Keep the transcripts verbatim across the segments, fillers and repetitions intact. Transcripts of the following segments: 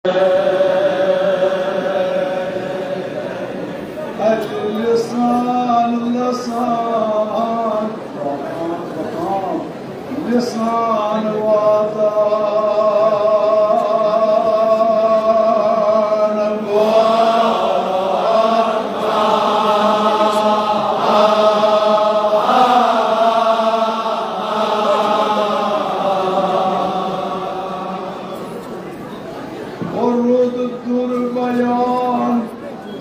لسان، لسان، لسان واتان۔ اور رود در بیان،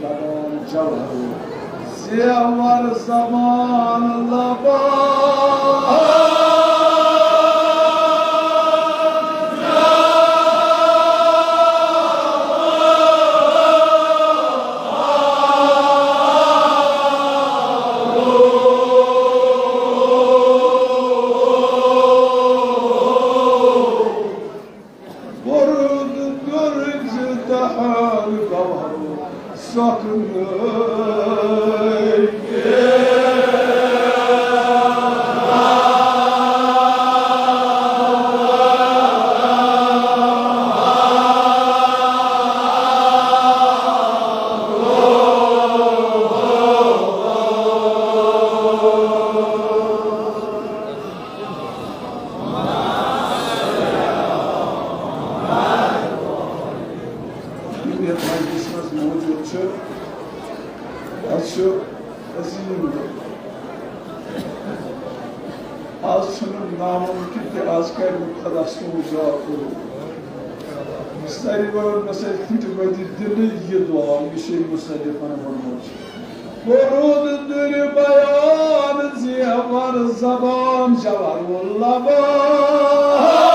زبان جوہر، زیور زبان لبان۔ برد گرز دہان گوہر سخن۔ یِم یَتھ مجلسہِ منٛز موجود چھِ، اَسہِ چھُ عظیٖم۔ آز چھُنہٕ نامُمکِن کہِ آز کَرِ نہٕ خۄدا سون دُعا قبوٗل۔ ساروی وَنان، مےٚ سۭتۍ پھٕٹہِ وۄنۍ دِنٕے یہِ دُعا، یُس ییٚمۍ مُصنِفَن ووٚنمُت چھُ۔ برود در بیان زیور زبان جوهر لبان۔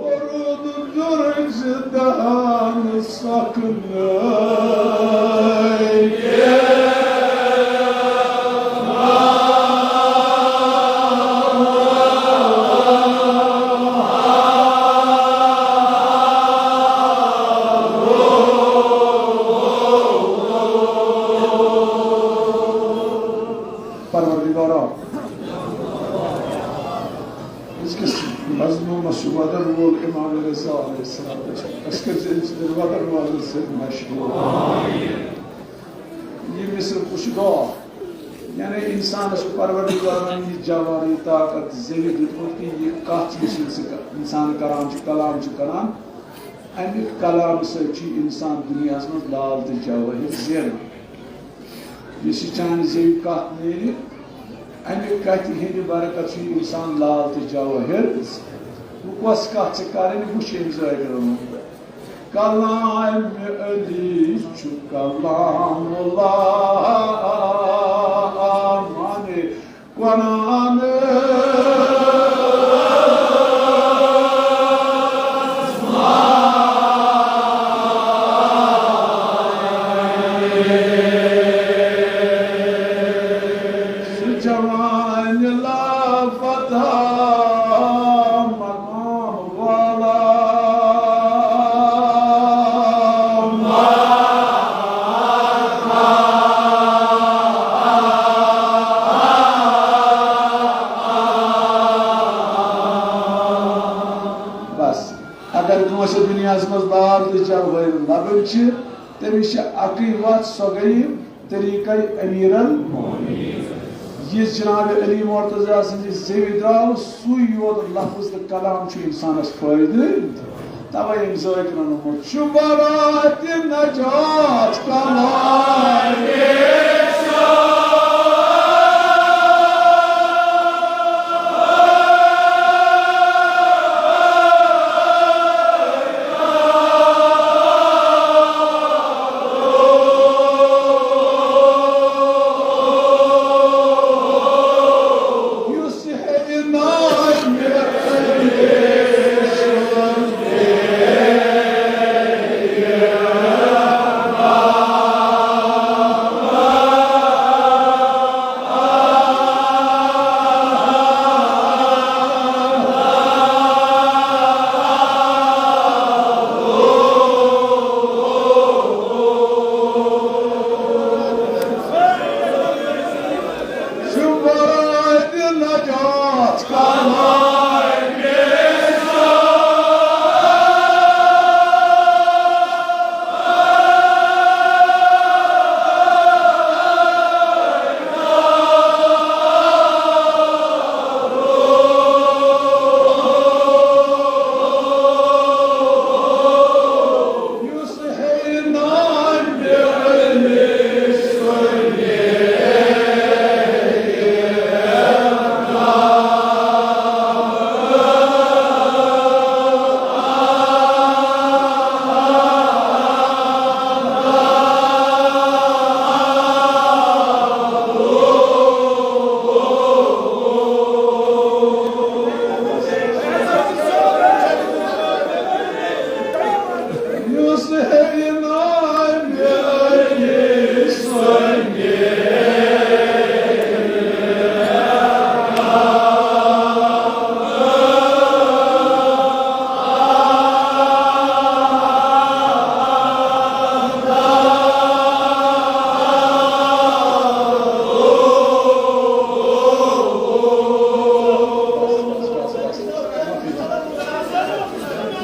برود در زدان سخن۔ پروردگارا، أزکِس مظلوٗمس چھُ وَدن وول امام رضا علیہ السلام۔ اَسہِ کٔرۍ زِ أمۍ سٕنٛدٮ۪ن وَدن والٮ۪ن سۭتۍ مشہوٗر۔ یہِ مِصر کُس چھُ دعا؟ یعنی اِنسانس چھُ پروردگارن یہِ جوہر، یہِ طاقت، زیوِ دیُتمُت کہِ یہِ کتھ یُس یہِ اِنسان کران چھُ، کلام چھُ کران، اَمہِ کلامہٕ سۭتۍ چھُ اِنسان دُنیاہس منٛز لال تہٕ جوٲہِر زینان۔ یُس یہِ چانہِ زیوِ کتھ نیرِ، اَمہِ کتھِ ہٕنٛدِ برکت چھُ یہِ اِنسان لال تہٕ جوٲہِر۔ وۄنۍ کۄس کتھ چھِ کرٕنۍ، وٕچھ أمۍ زٲوۍ کرنو۔ کلام علی چھُ کلام اللہ، معنی قرآن۔ سُہ جوان لاپتہ مقام والا۔ بس، اگر کٲنٛسہِ دُنیاہس منٛز لال تہٕ جوٲہِر لبٕنۍ چھِ، تٔمِس چھِ اَکٕے وَتھ، سۄ گٔیہِ طریقہ امیرن۔ یُس جناب علی مرتضیٰ سٕنٛزِ زیوِ درٛاو، سُے یوت لفظ تہٕ کلام چھُ اِنسانس فٲیدٕ۔ توے أمۍ ذٲکرن ووٚنمُت، شُبہات نجات کلام۔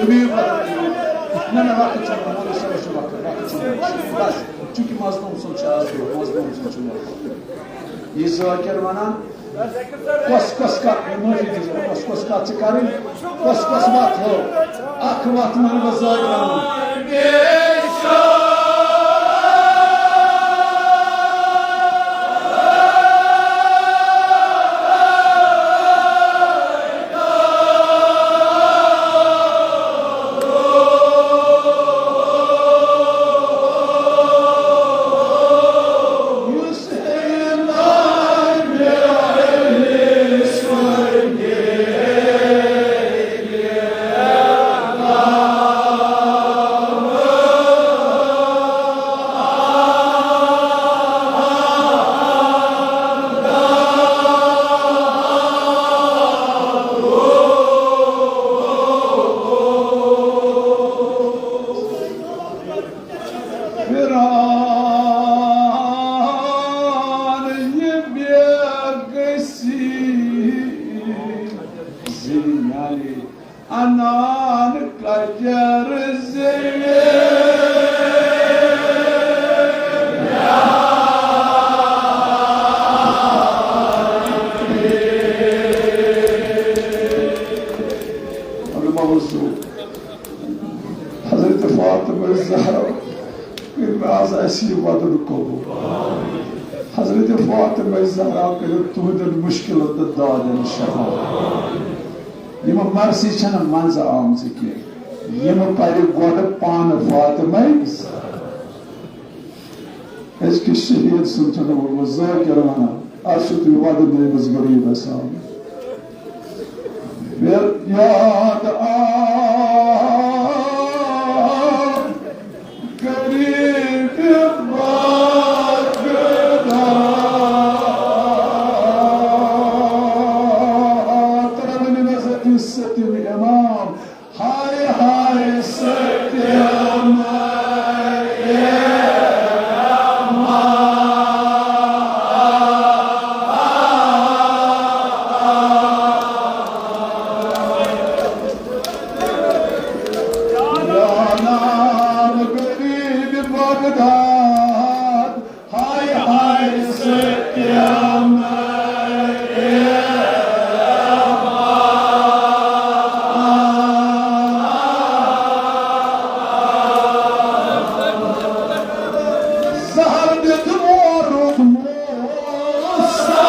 نہ، نہ، وقت چھُنہٕ، مولوی صٲبَس چھُ وقت، وقت چھُنہٕ۔ بس، چونکہ مظلوم سُنٛد چھُ آز دۄہ، مظلوم سُنٛد چھُ وقت۔ یہِ ذٲکِر وَنان، کۄس کۄس کَتھ، معٲفی دیٖزیو، کۄس کۄس کَتھ چھِ کَرٕنۍ، کۄس کۄس وَتھ ہٲو؟ اَکھ وَتھ وَنہٕ بہٕ ذٲکِرَن۔ فرعون یہِ بے گسی زِ یعنی انان کجر زیوے۔ علماء حضور، حضرت فاطمہ زہرا کٔرِو آز اَسہِ یہِ وعدٕ قبول۔ حضرت فاطمہ زہرا کٔرِو تُہٕنٛدٮ۪ن مُشکِلن تہٕ دادٮ۪ن شفا۔ یِم مرثی چھَنہٕ منٛزٕ آمژٕ کینٛہہ، یِم پَرِ گۄڈٕ پانہٕ فاطمہ زہرا۔ أزکِس شہیٖد سُنٛد چھُنہٕ ووٚنمُت، ذٲکِر وَنان، اَتھ چھُ تُہۍ وَدٕ میٛٲنِس غریٖبَس آمُت۔ یاد آو غریٖب بغداد۔ ترٛنہٕ منزٕ عزت یُس ستیُن اِمام۔ ہاے ہاے ستیام غریب بغداد۔ ہاے ہاے ستیام۔ زہر دِتھ مورُکھ موسا۔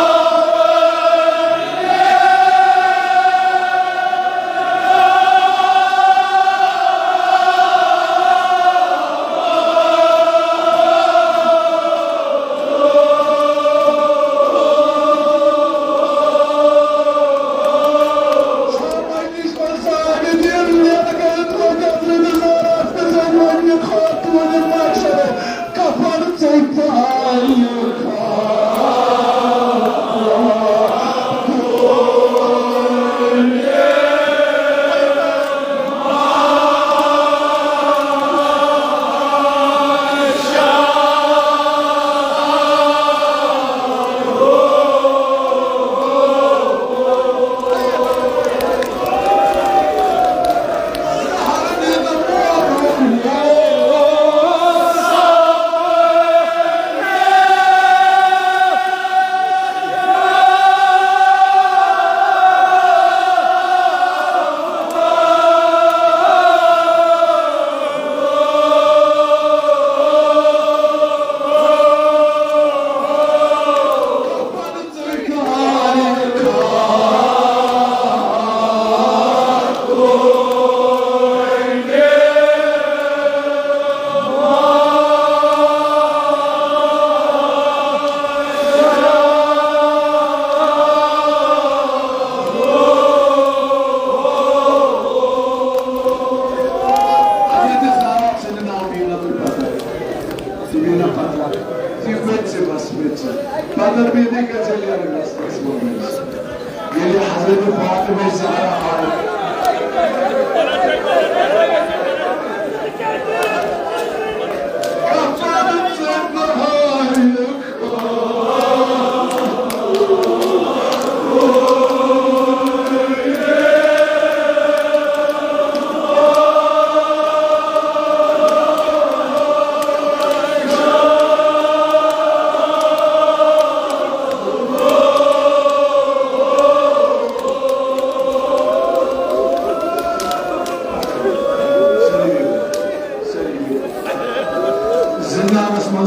سُہ بیٚیہِ نہ پتہ۔ یہِ ؤتھۍ زِ بس، ؤتھۍ زِ۔ پتہٕ بیٚیہِ نہٕ گژھِ یہِ نیرُن گژھِ، گژھِ وۄنۍ گژھِ۔ ییٚلہِ حضرت فاطمہ زہرا آیہِ۔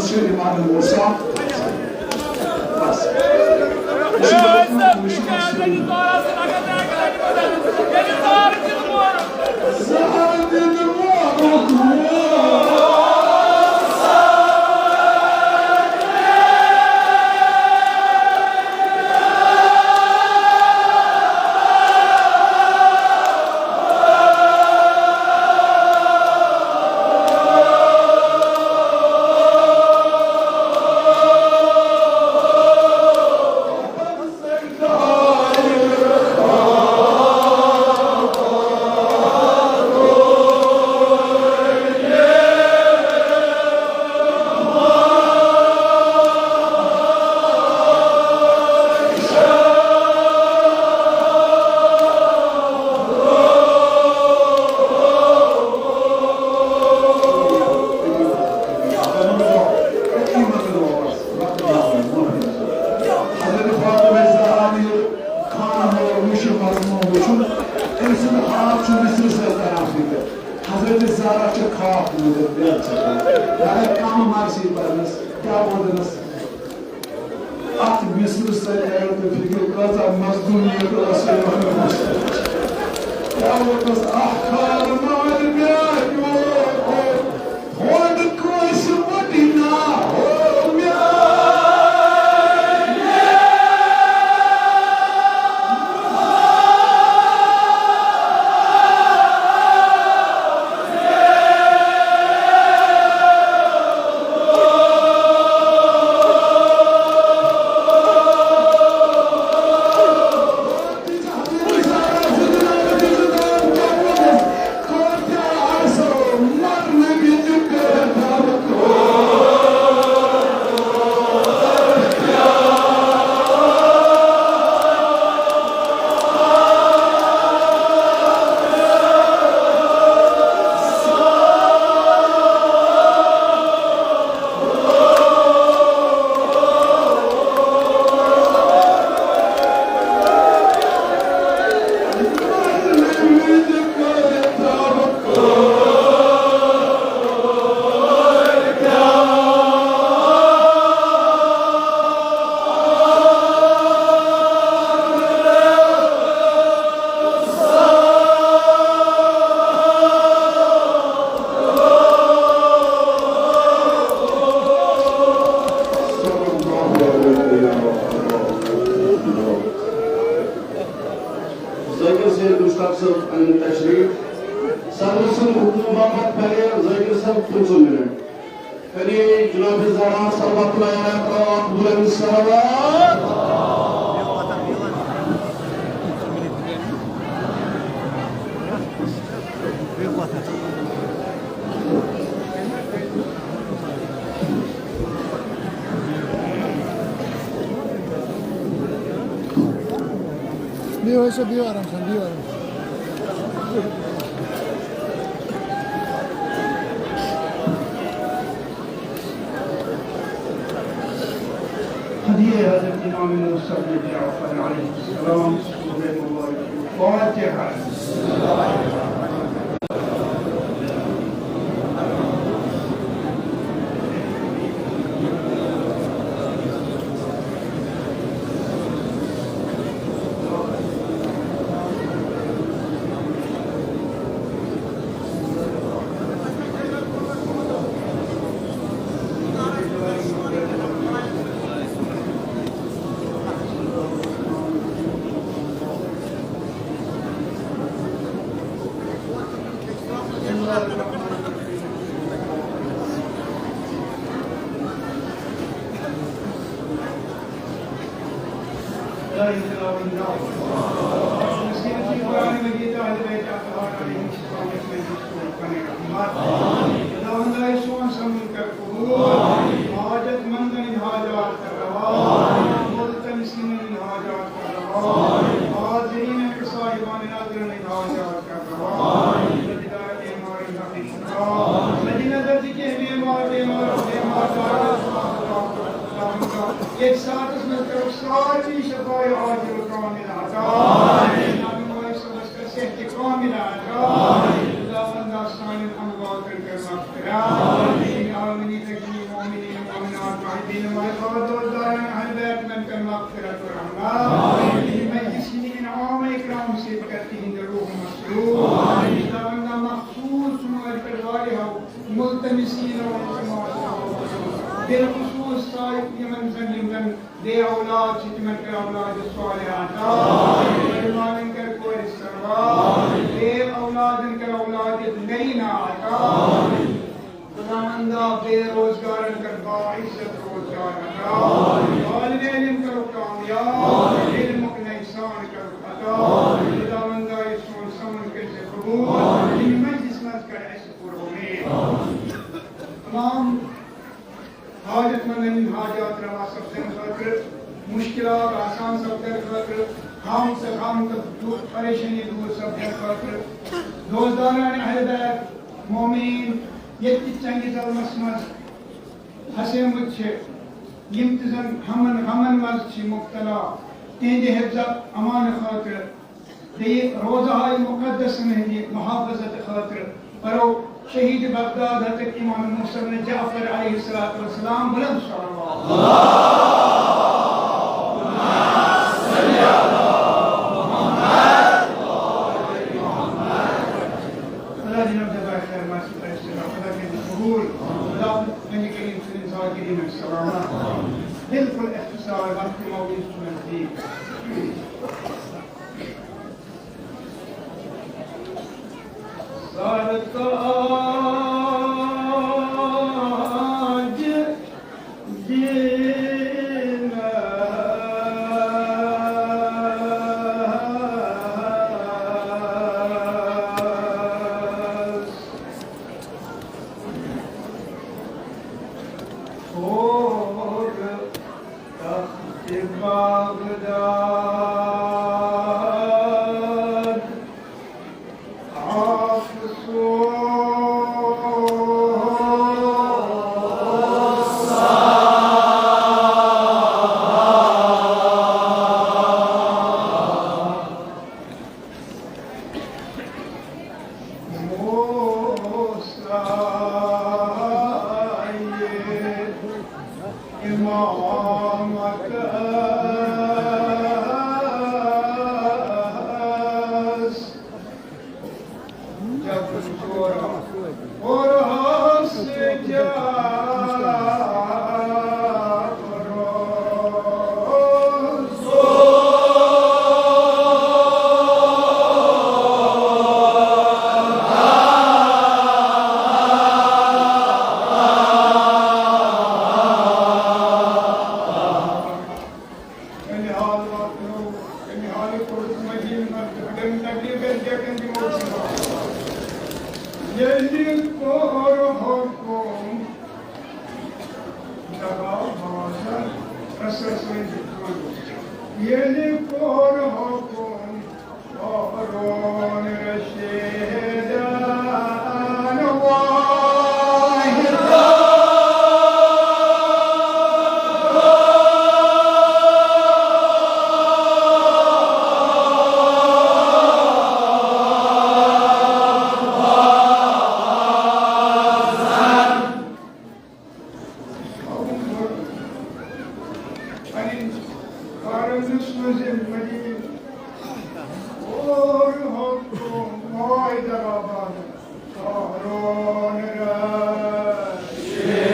چھِ امام موسیٰ۔ بس۔ حضرت فاطمہ زہرا یہِ خانہ ہال وٕچھُن، مضموٗن وٕچھُن، أمۍ سُنٛد خواب چھُ مصرِ سۭتۍ کران فِکر۔ حضرت زہرا چھِ خواب وٕچھمُت، مگر کم مرثی پرنس، کیٛاہ ووٚننس؟ اتھ مصرِ سۭتۍ کرو تُہۍ فِکر، کۭژاہ مظلوٗمیت ٲس أمۍ محمد مصطفیٰ۔ کیٛاہ ووٚننس؟ اکھ خال مال بیٛاکھ ووت، کھوڑ کٲنٛسہِ وۄٹہِ نا ہو مےٚ۔ ذاکر سید مشتاق صٲب اَنن تشریٖف۔ صدر سٕنٛدِ حُکمہٕ باپتھ پھرِ ذاکر صٲب پٕنٛژٕہ منٹ۔ پھرِ جناب زہرا صلوات اللہ علیہا ترٛاوو اکھ بُلند صلوات۔ بِہِو حظ، بِہِو آرام سان، بِہِو آرام سان۔ ہدیہ حضرت امام موسیٰ بن جعفر علیہ السلام۔ سورہ مبارک الفاتحہ۔ لا انقلاب زندہ باد۔ مسکین جی قرآن مجید اہل بیت اطہار علیہ السلام اس مجلس کو بنے رحمت۔ خداوندا، اے سون سمن کر قبول۔ حاجت مندن ہند حاجات کر روا۔ ملتن سنن ہند حاجات کر روا۔ حاضرین و صاحبان نظرن ہند حاجات کر روا۔ مددار بیمار حقیقت۔ مدینہ درد کے بیمار، بیمار، بیمار، دار، دار، دار، دار۔ ایک ساتھ اس میں کرو ساری شفای عاجل و کامل۔ مغفرت و رحمت۔ مجلس انعام اکرام سے بکرتی ہند روح مسرور۔ خداوندا مخصوص ہمارے پروارے ہو ملتمسین و بالخصوص صاحب یمن زن یمن بے اولاد چھِ تِمن کر اولاد صالحہ عطا۔ بڑمالن کر کورِ سروا۔ بے اولادن کر اولاد نرینہ عطا۔ خداوندا بے روزگارن کر باعزت روزگار عطا۔ طالب علم کرو کامیاب۔ علم کن احسان کرو عطا۔ خداوندا یہ سون سمن کر سے قبول۔ ان مجلس مز کر ایسے پر امید۔ تمام حاجت مندن ہٕنٛدۍ حاجات روا سپدن خٲطرٕ، مشکلات آسان سپدن خٲطرٕ، غم تہٕ غم تہٕ دو-، پریشانی دور سپدن خٲطرٕ، دوستداران اہل بیت مومنین ییٚتہِ تہِ چنگہِ ظلمس منٛز پھسیمٕتۍ چھِ، یِم تہِ زن ہمن غمن منٛز چھِ مبتلا، تِہنٛدِ حفظ امان خٲطرٕ بیٚیہِ روزہاے مقدسن ہٕنٛدِ محافظت خٲطرٕ پرو شہید بغداد حضرت امام موسیٰ بن جعفر علیہ الصلوۃ والسلام بلند صلوات۔ خدا جناب جزائے خیر، مرسی پرس جناب، خدا کے قبول، خدا نبی کریم صلی اللہ علیہ وسلم سلامت۔ بالکل اختصار، وقت موجود نزدیک۔ سرتاج دینس اور تخت بغداد۔ افسوس۔ موسیٰ امامت جب چورا اور ہاس جا ییٚلہِ کوٚر حُکُم، دَباو بازَر، رَسَس منٛز ییٚلہِ کوٚر حُکُم، ہارون رشیدن واحد۔ پنٕنۍ کارن سوٗزِن مدیٖنہٕ۔ اور حُکُم وٲے دَباو بازَر، ہارون رشید۔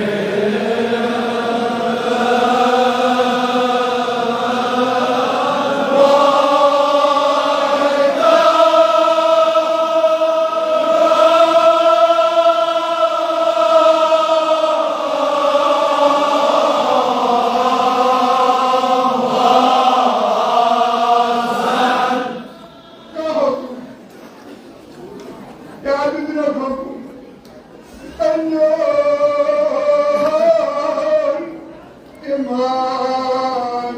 امام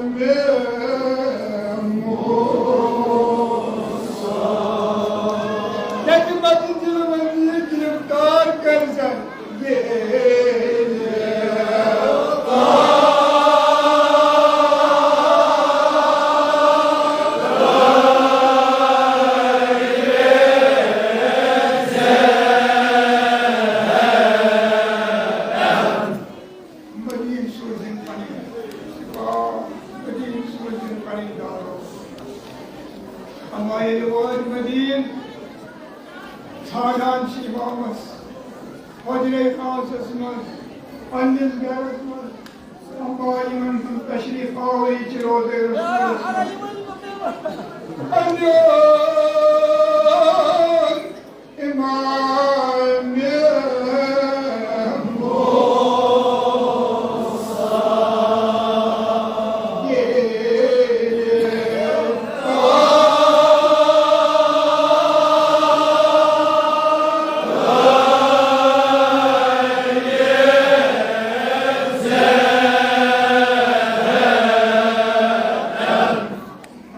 موسیٰ۔ ییٚتہِ مدیٖنہٕ وزیٖر گرفتار کٔرۍ زن۔ حجرے خاصس منٛز، پننِس گرس منٛز، اما یِمن ہُنٛد تشریف آوری چھِ روزے رسولس منٛز۔ پننہِ امام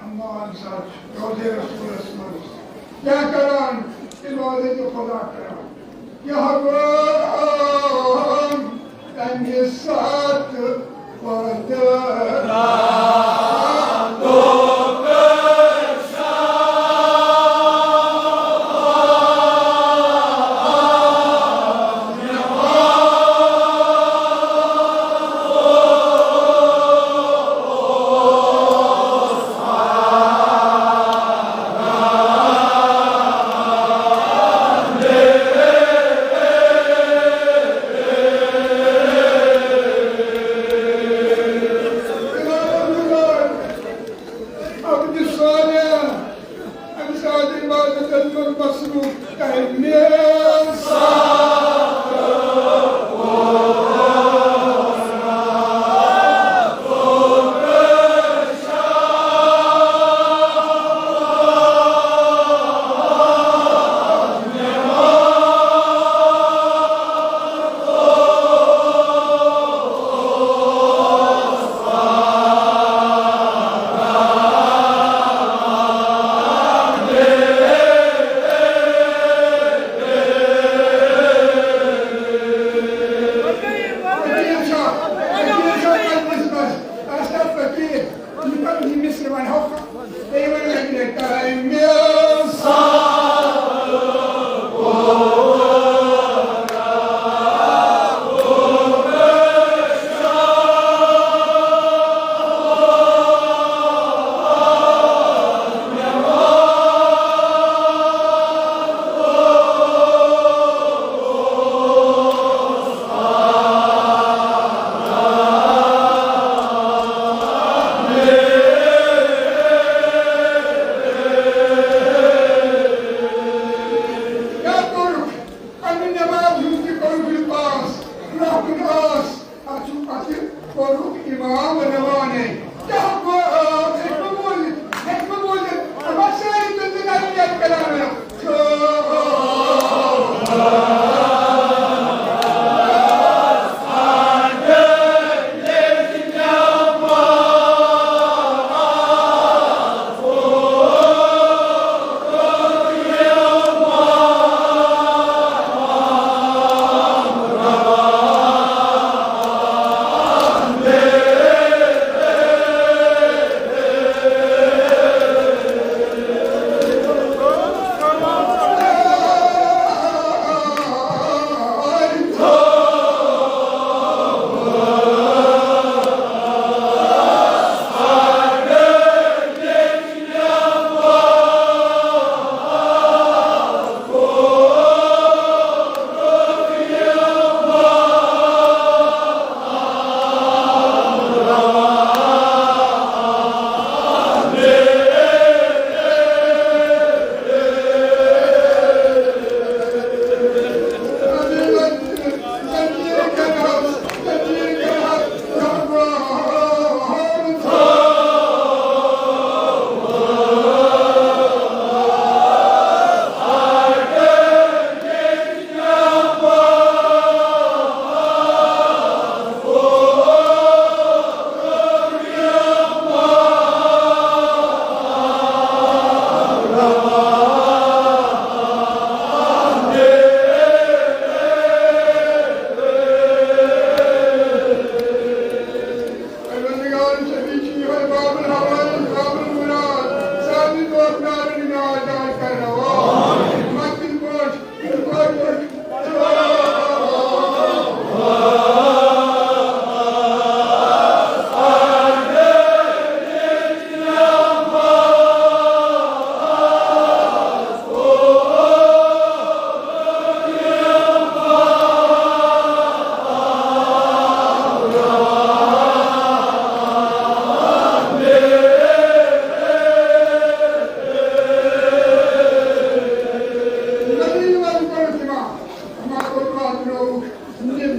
اما انسان روزے رسولس منٛز کیٛاہ کران؟ عبادت خدا کران۔ کیٛاہ گوٚو تمہِ ساتہٕ پتہٕ؟ عبد صالح، أمس عبد الباسط المصروف تهميش. فقیر چھا؟ فقیر چھا؟ تَتہِ بس، بس۔ اَسہِ کَتھ فقیر؟ یہِ کَتھ، یہِ مِصرِ وَنہِ ہا۔ بیٚیہِ وَنہِ لَگہِ لَگہِ تَلہٕ أمِس۔ کیٛاہ کوٚرُکھ؟ پننہِ نٮ۪مازِ ہُنٛد تہِ کوٚرُکھ یہِ پاس، برٛونٛہہ کُن ٲس، اَتھ چھُ پتہٕ کوٚرُکھ اِمام روانَے۔ کیٛاہ گوٚو؟ ہیٚکہِ بہٕ بوٗزِتھ؟ ہیٚکہِ بہٕ بوٗزِتھ؟ اَما سٲری تُلِو نظرِ یَتھ کلامہِ۔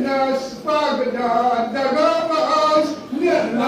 بغداد دغا باز، ییٚلہِ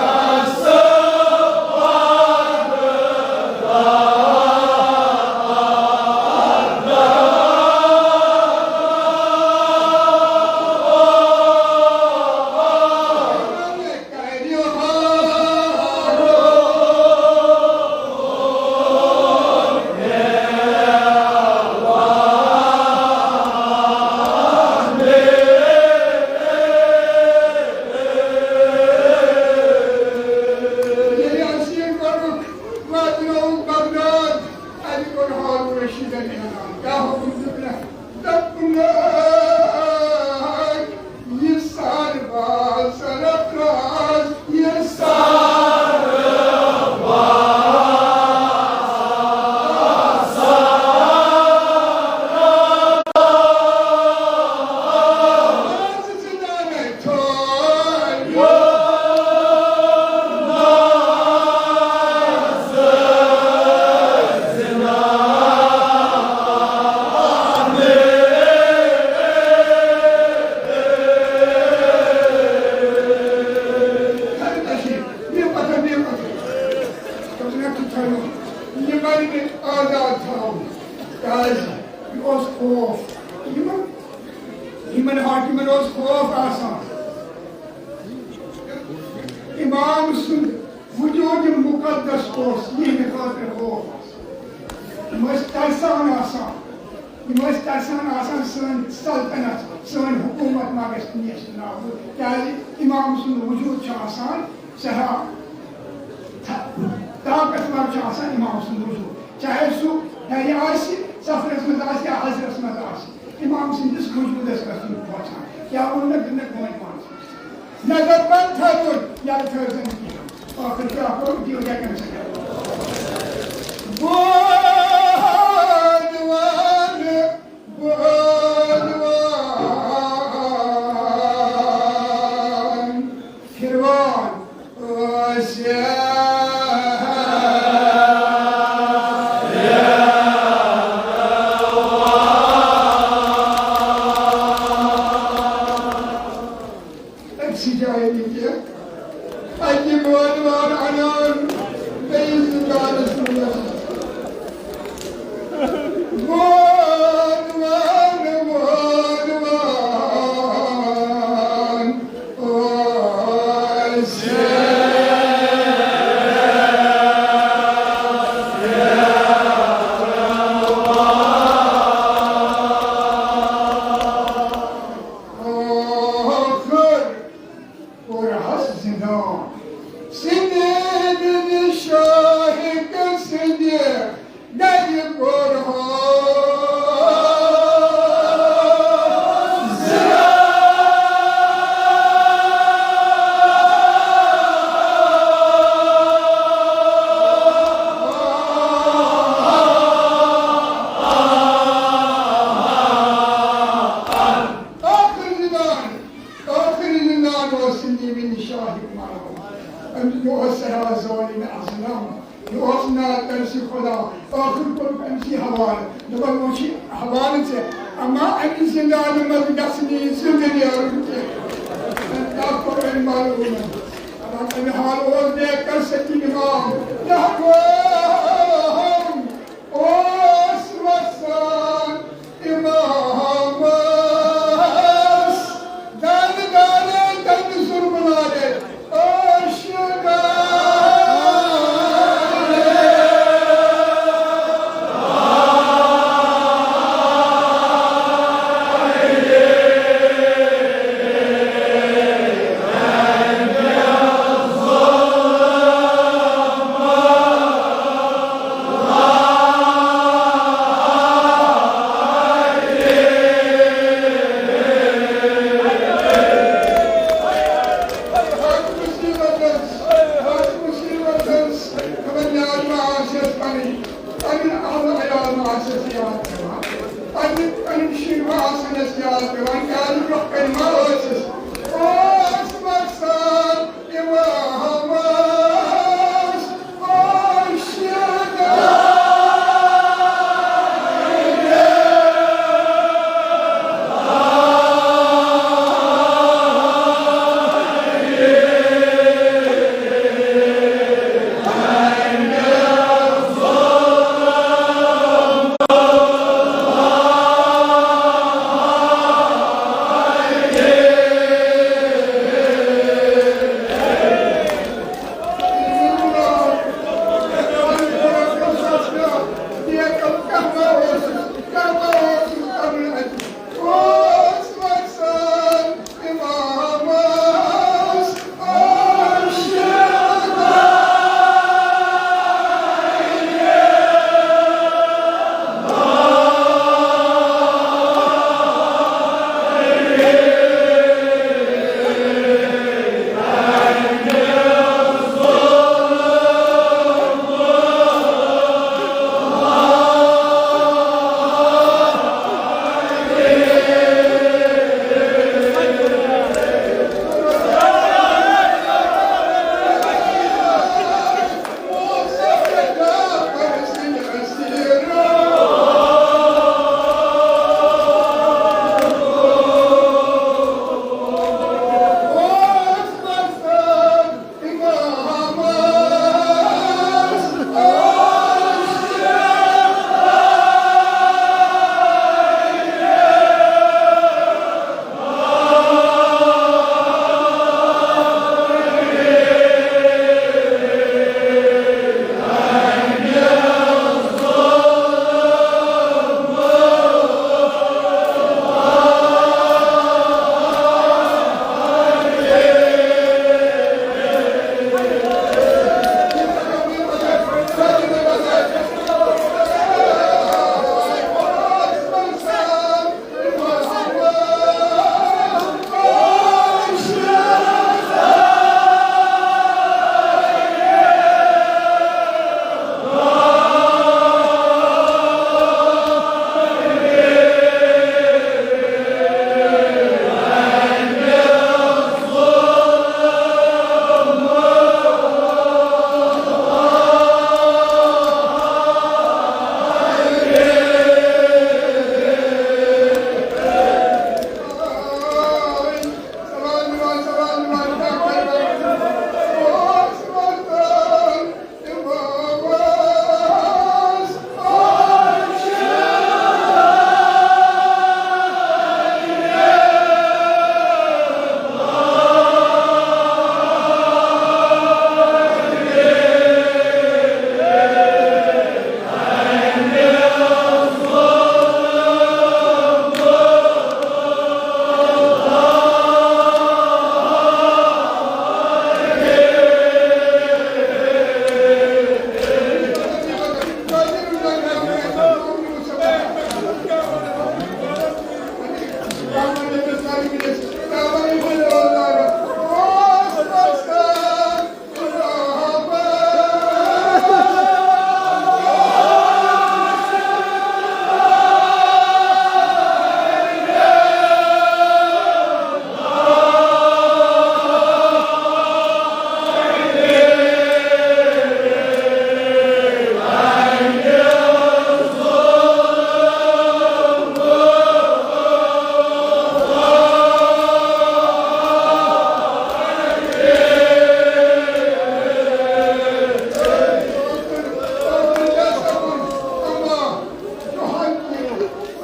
اسہِ یہِ گۄڈٕنیُک واتنووُکھ بغداد، اتہِ کوٚر ہارون رشیدن اعلان۔ کیٛاہ حُکُم دیُت مےٚ؟ دوٚپُن، یہِ سارباز سرفراز، یہِ سارباز سرفراز۔ یہِ بَنہِ آزاد تھاوُن۔ کیٛازِ؟ یہِ اوس خوف۔ یِمَن یِمن حاکمن اوس خوف آسان۔ امام سُنٛد وجود مقدس اوس، یِہنٛدِ خٲطرٕ خوف آسان۔ یِم ٲسۍ ترسان آسان، یِم ٲسۍ ترسان آسان سٲنۍ سلطنت، سٲنۍ حکومت ما گژھِ نیست نابود۔ کیٛازِ؟ امام سُنٛد وجود چھُ آسان سٮ۪ٹھاہ طاقتور چھُ آسان امام سُنٛد وجود، چاہے سُہ گرِ آسہِ، سفرس منٛز آسہِ یا حضرس منٛز آسہِ، امام سٕنٛدِس وجودس پٮ۪ٹھ چھُنہٕ کھوژان۔ کیٛاہ ووٚن مےٚ؟ دوٚپمَکھ، وۄنۍ پانَس منٛز۔ مےٚ دوٚپ، وۄنۍ تھٲوُن، یَلہٕ تھٲوزَن کِہیٖنۍ۔ ٲخٕر کیٛاہ کوٚرُکھ؟ دیٖوٕ ڈٮ۪کَن سۭتۍ۔ بۄن وَن، بۄن وَن۔ پھِروان ٲسۍ۔ أکسٕے جایہِ نہٕ کینٛہہ۔ اَکہِ بٲدوان اَنان بیٚیِس دُکانَس منٛز۔ بٲدوان، بٲدوان۔ ٲخٕر کوٚرہَس زِنا۔ سِنٛدِ بِن شاہِق سٕنٛدِ گَرِ کوٚرہَس زِنا۔ ٲخٕر زِنا۔ ٲخری زِندان اوس سِنٛدِ بِن شاہِق مَرحوٗم۔ أمۍ، یہِ اوس سٮ۪ٹھاہ ظٲلِم اظلم، یہِ اوس ناترسِ خۄدا۔ ٲخٕر کوٚرُکھ أمۍ سٕے حوالہٕ۔ دوٚپُن، وۄنۍ چھُ حوالہٕ ژےٚ، اما اَمہِ زِندانہٕ منٛز گژھِ نہٕ یہِ زِندٕ نیرُن کینٛہہ۔ أمۍ کیٛاہ کوٚر أمۍ معلوٗم؟ دَپان، أمۍ حال اوس بے کر ستی اِمام۔ یہِ حال اوس وَسان اِمامَس دَنٛد دارے تَمہِ ظُلمہٕ لارے عٲشِقَس۔ ہتھ مُصیٖبتس، ہتھ مُصیٖبتس، خبر یاد ما آسٮ۪س پنٕنۍ، پنٕنۍ اہل عیال ما آسٮ۪س یاد پٮ۪وان، پنٕنۍ، پنٕنۍ شُرۍ ما آسن اَسہِ یاد پٮ۪وان، کیٛازِ برٛونٛہہ کنہِ ما ٲسِس، اوس مقصد اِمامس عٲشِق۔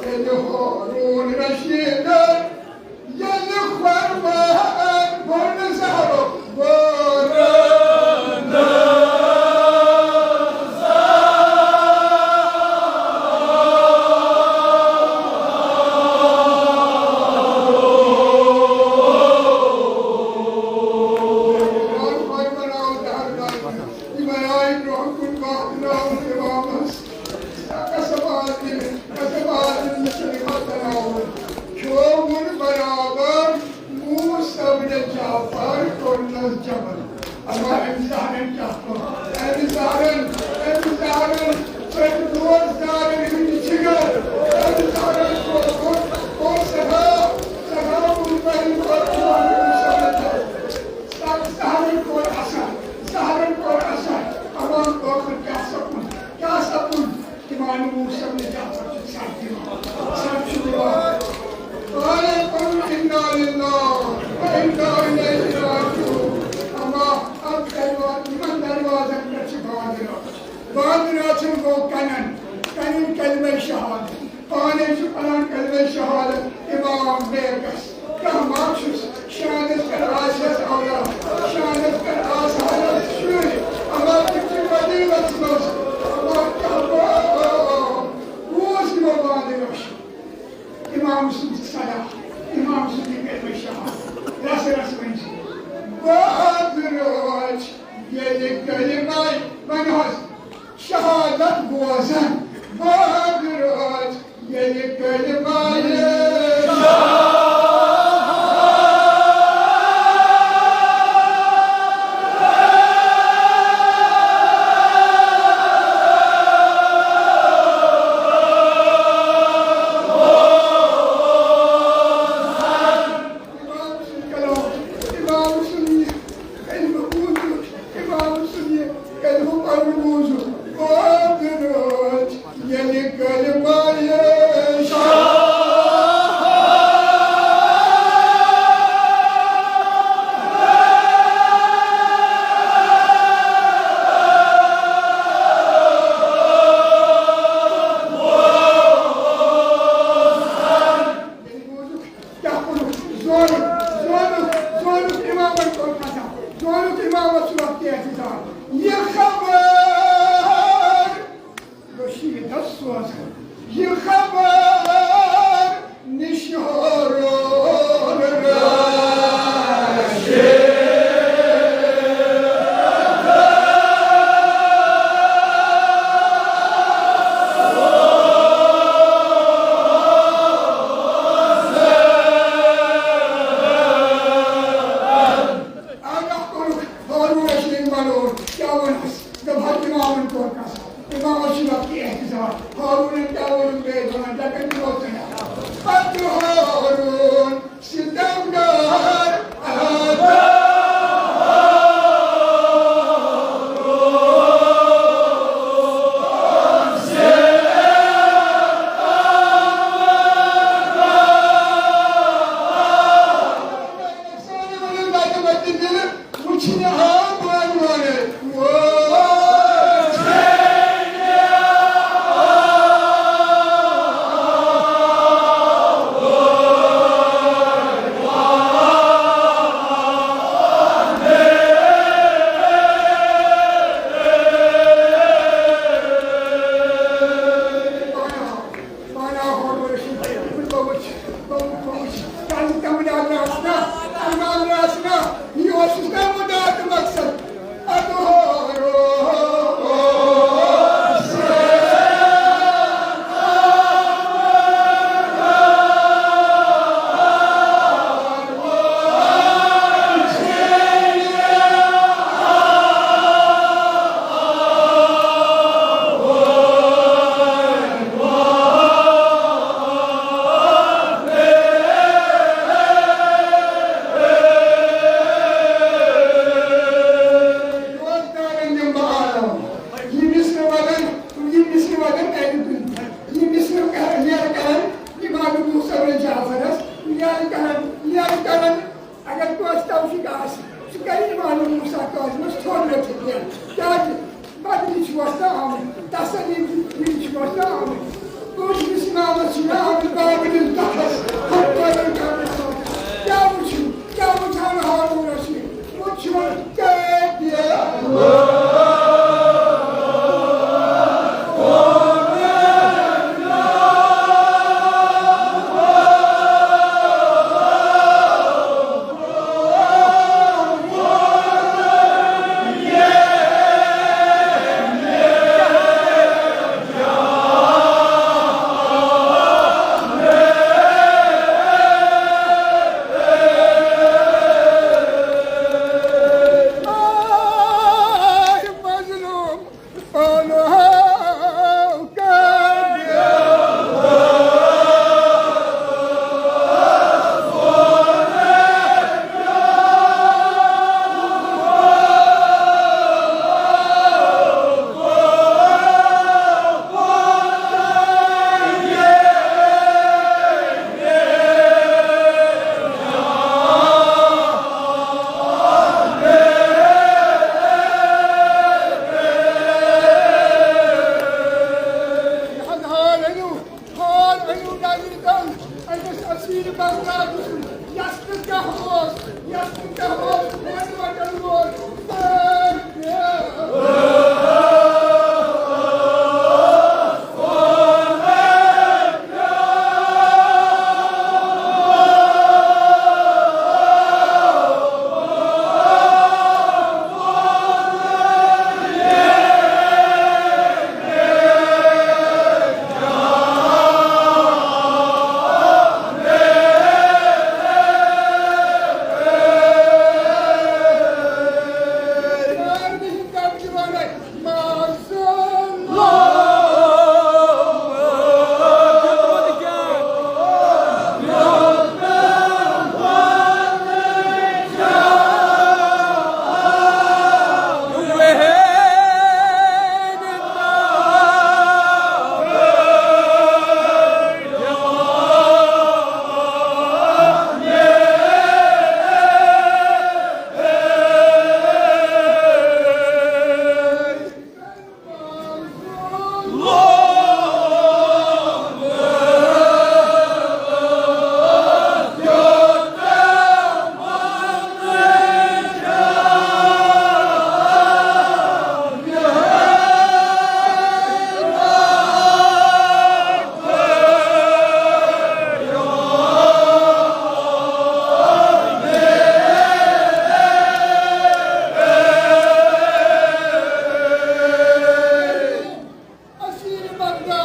ییٚلہِ ہارون رشیٖدن ییٚلہِ قۄربان کوٚر نہٕ زہرُک بوران۔ قۄربان آو زہر دانہِ۔ یِمے آیہِ برٛونٛہہ کُن واتناونہٕ اِمامس۔ قسم آز دِنہٕ، قسم آز دِنہٕ، مےٚ چھُنہٕ یِوان بناوُن۔ کھیوٚوُن برابر موسیٰ بن جعفر کوٚرنس جبل۔ اما أمۍ زہرن کیٛاہ کوٚر؟ أمۍ زہرن، أمۍ زہرن ژٔٹۍ دوس زہرن ہٕنٛدۍ جگر۔ أمۍ زہرن کوٚر، کوٚر، کوٚر سٮ۪ٹھاہ، سٮ۪ٹھاہ مُنفرد کوٚر اِمام موسیٰ بن جعفر۔ زہرن کوٚر اثر، زہرن کوٚر اثر۔ اما ٲخٕر کیٛاہ سپُد؟ کیٛاہ سپُد؟ اِمام موسیٰ بن جعفر چھُ سر دِوان، سر چھُ دِوان۔ قال قل إنا لله وإنا إليه راجعون۔ اما اتھ دروا-، یِمن دروازن پٮ۪ٹھ چھِ بانٛگ رٲچھ۔ بانٛگ رٲچھن گوٚو کنن، کنن کلمہ شہادت۔ پانے چھُ پران کلمہ شہادت اِمام بیگس۔ کانٛہہ ما چھُس شانس پٮ۪ٹھ آسٮ۪س اولاد، شانس پٮ۪ٹھ آسہٕ ہنس شُرۍ، اما تِم چھِ مدینس منٛز، اما کیٛاہ گوٚو؟ بوز یِمو بانٛگ رٲچھ۔ اِمام سُنٛد صدا، اِمام سُنٛد یہِ کلمہ شہادت، رس رس ؤنۍ چھِ۔ بانٛگ رٲچھ ییٚلہِ کلمہ، وۄنۍ حظ، شہادت بوزن، بانٛگ رٲچھ ییٚلہِ کلمہ اِمام سُنٛد کلام، اِمام سُنٛد یہِ کلمہٕ بوٗزِتھ، اِمام سُنٛد یہِ کلمہٕ پرُن بوٗزِتھ، بانٛگ رٲچھ ییٚلہِ کلمہ شہادت۔ ییٚلہِ بوٗزُکھ، کیٛاہ کوٚرُکھ؟ زورُکھ، زورُکھ، زورُکھ اِمامن کوٚر قسم، زورُکھ اِمامس چھُ وقتِ اعتزال۔ یہِ خبر رشیدس سوزن، یہِ خبر نِش ہارون رشید۔ آگاہ کوٚرُکھ ہارون رشیٖد ملوٗر، کیٛاہ وَنَس؟ دوٚپ، ہتھ اِمامَن کوٚر قسم۔ اِمامَس چھُ وقتِ اعتزال۔ ہارونَن کیٛاہ ووٚنُن بیٚیہِ؟ وَنان، دَپان، کٲشرِس تھوٚد مےٚ چھُ کینٛہہ۔ کیٛازِ؟ بدنہِ چھِ وۄستہٕ آمٕتۍ، تسلی دِنہِ چھِ وۄستہٕ آمٕتۍ۔ کٲشرِس ناوس چھِ ناو بابل البحر، حقٲیق کرنہٕ خٲطرٕ۔ کیٛاہ وٕچھِو؟ کیٛاہ وٕچھان ہارون رشید؟ وٕچھِو، کیٛاہ حال أنِو، حال أنِو نظرِ تل أمِس اسیٖر بغداد سُنٛد، یَس نہٕ کانٛہہ اوس، یَس نہٕ کانٛہہ اوس، وۄنۍ وۄنۍ وۄنۍ۔ اسیٖر بغداد۔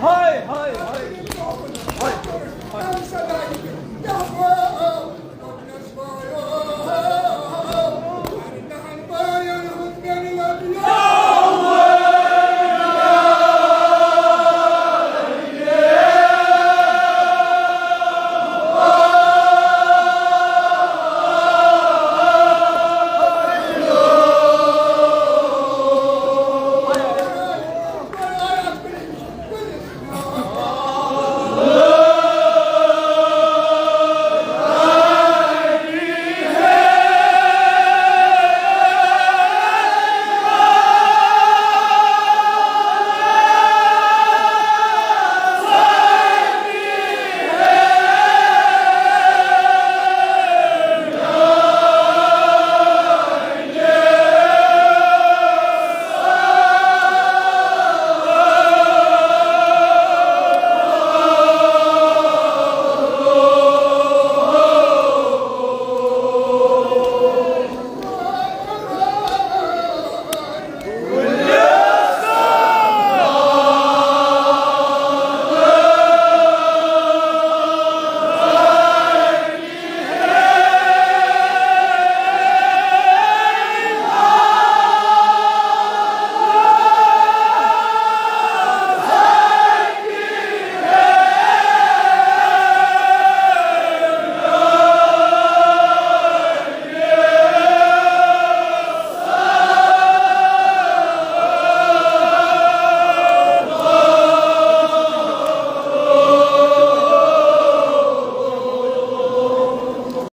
ہاے، ہاے، ہاے۔